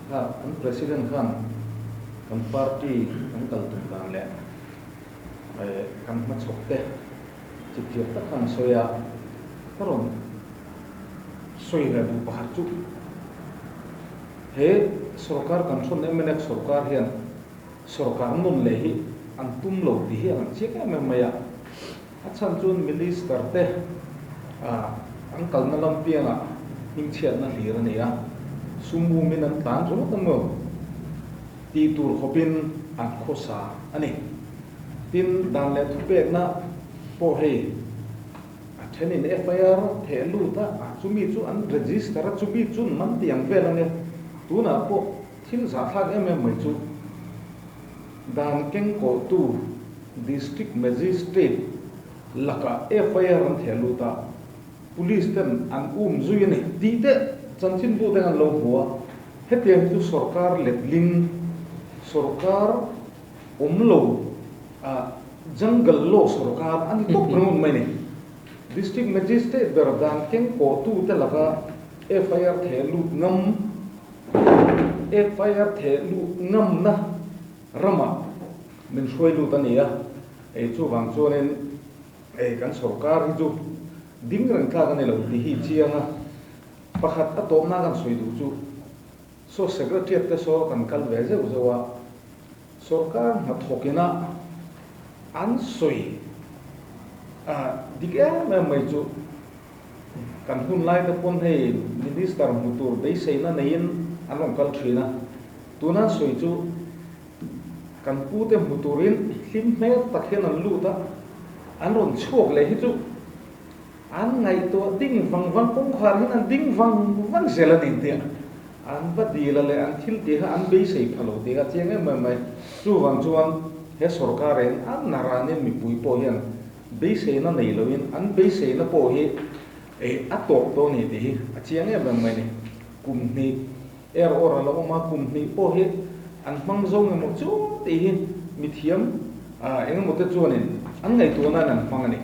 Kha kan President khan kan party kan kal tum dan leh kan hmachhawk te chipchiar tak khan a sawi a, ka rawn sawi leh duh pakhat chu he sorkar kan hrawn mnf sorkar hian sorkar nawn leh hi an tum lo tih hi a lang chiang em em mai a, a chhan chuan minister te an kalna lam piangah hmingchhiatna hlir a ni a, sum umin an tlan ringawt a maw tih tur khawpin an khawsa a ni. Tin, dan leh thupekna pawh hei a thenin FIR theh lut a, chumi chu an register a, chumi chu man tih ang vel a nia. Tunah pawh thil zahthlak em em mai chu dan kengkawhtu District Magistrate lakah FIR an theh lut a, Police ten an um zui a ni tih te chanchinbu te an lo hmu a, hetiang hi chu sorkar letling sorkar awm lo a jungle law sorkar a ni tawp ringawt mai a ni. District Magistrate ber dan keng pawhtu te laka FIR theh lut ngam FIR theh lut ngamna ramah min hruai lut a ni a, hei chuvang chuanin hei kan sorkar hi chu ding reng tlak a ni lo tih hi chiang a, pakhat a tawpna kan sawi duh chu Saw Secretariat te saw kan kal ve zeuh zeuh a, sorkar hnathawk ina an sawi dik em em mai chu kan hun lai te pawn hei Minister hmu tur beiseina neiin an rawn kal thin a, tuna an sawi chu kan pu te hmu turin hlim hmel tak hian an lut a, an rawn chhuak leh hi chu An ngaihtuah ding vang vang kawngkhar hian an ding vang vang zel a ni tia an va dil a leh an thil tih kha an beisei pha lo tih kha a chiang em em mai. Chuvang chuan he sorkar in an naranin mipui pawh hian beiseina nei loin an beiseina pawh hi a tawp tawh a ni tih hi a chiang em em mai a ni. Kum hnih er awr a lo awm a, kum hnih pawh hi an hmang zo ngemaw chu tih hi mithiam engemaw te chuanin an ngaihtuahnain an hmang a ni.